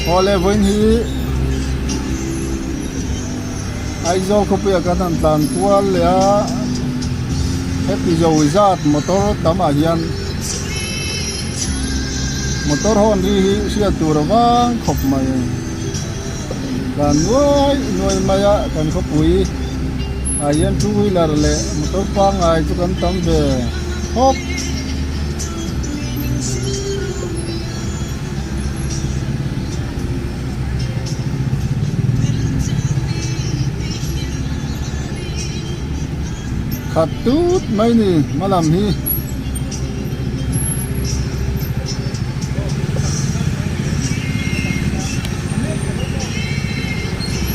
Awle vawiin hi Aizawl khawpuiah kan han tlan kual leh a heti zo zat motor tamah hian motor hawn ri hi hriat tur a vang khawp mai tlan nuai nuai mai a kan khawpui ah hian two wheeler leh motor pangngai chu kan tam ve khawp. Khat tut mai ni hma lam hi.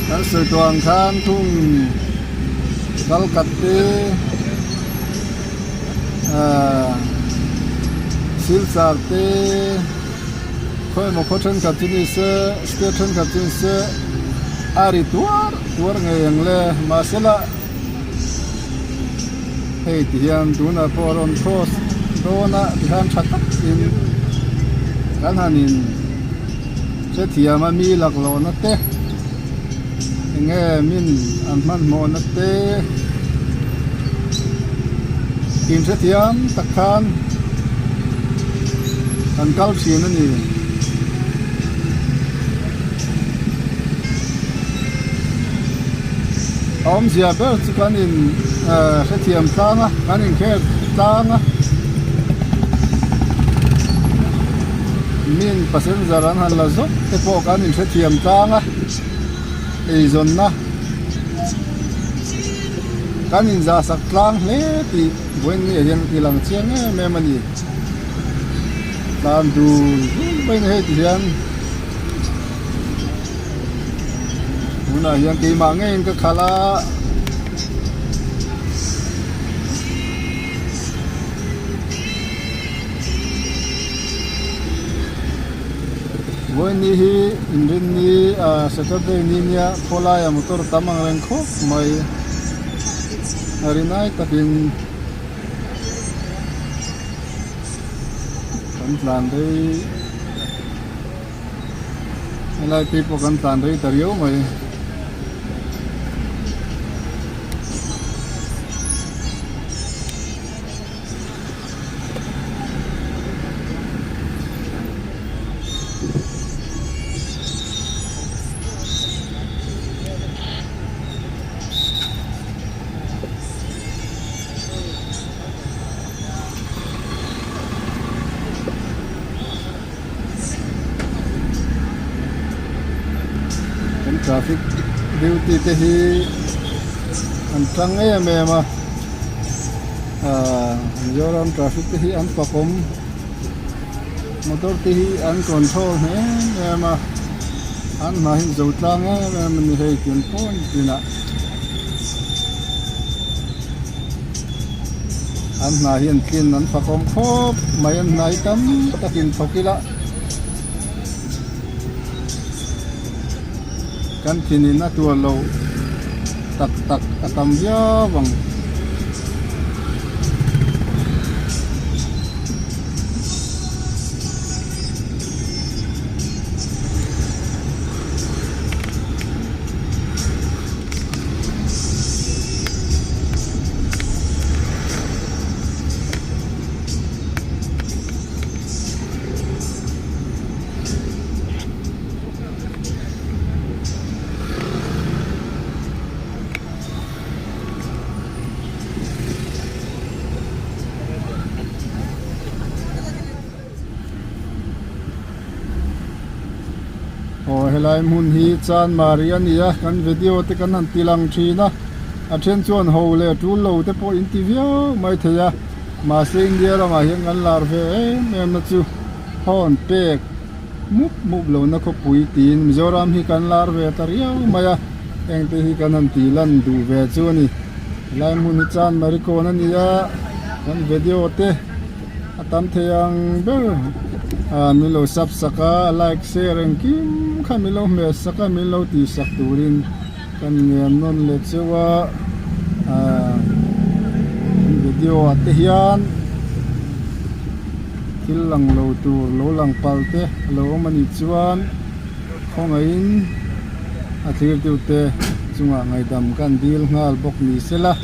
Kan sawi tawh ang khan thung kal khat te ahh silchar te khaw emaw khaw thenkhat chu ni se state thenkhat chu ni se a ri tuar tuar ngei ang le mahsela hei ti hian tunah pawh a rawn cross dawn a tikhan tha tak in kan han in hrethiam a mi laklawhna te enge min an hmanhmawhna te in hrethiam tak khan kan kal thin a ni. A awmzia ber chu kan in ehh hrethiam tlang a kan inkhel tlang a min passenger an han la zawk te pawh kan inhrethiam tlang a eizawnna kan inzah sak tlang hle tih vawiin ni ah hian a ti lang chiang em em a ni tlan dul dul mai hei ti hian. Tunah hian keimah ngeiin ka khalh a. Vawiin hi inrinni ah Saturday ni nia khawlaia motor tam ang reng khawp mai a rinai takin kan tlan rei. Helai phei pawh kan tlan rei ta riau mai. Kan traffic duty te hi an tang em em a ahh Mizoram traffic te hi an fakawm motor te hi an control em em a an hna hi zo tlang em em a ni hei tun pawn tinah. An hna hi an tlin an fakawm khawp mai an hna hi tam takin thawk ila kan thinin a tuar lo tak tak a tam viau ang. Aw helai hmun hi Chanmari a ni a kan video te kan han ti lang thin a a then chuan ho leh tul lo te pawh in ti viau mai thei a mahse India ramah hian kan lar ve em em na chu hawn pek mup mup lo na khawpui tiin Mizoram hi kan lar ve ta riau mai a heng te hi kan han tih lan duh ve chu a ni helai hmun hi Chanmari kawn a ni a kan video te. A tam thei ang ber ah min lo sub sak a like share engkim kha min lo hmeh sak a min lo tih sak turin kan ngen nawn leh cheu a ah video ah te hian thil lang lo tur lo lang pal te a lo awm a nih chuan. Khawngaihin a thlirtute chungah ngaihdam kan dil nghal bawk ni se la.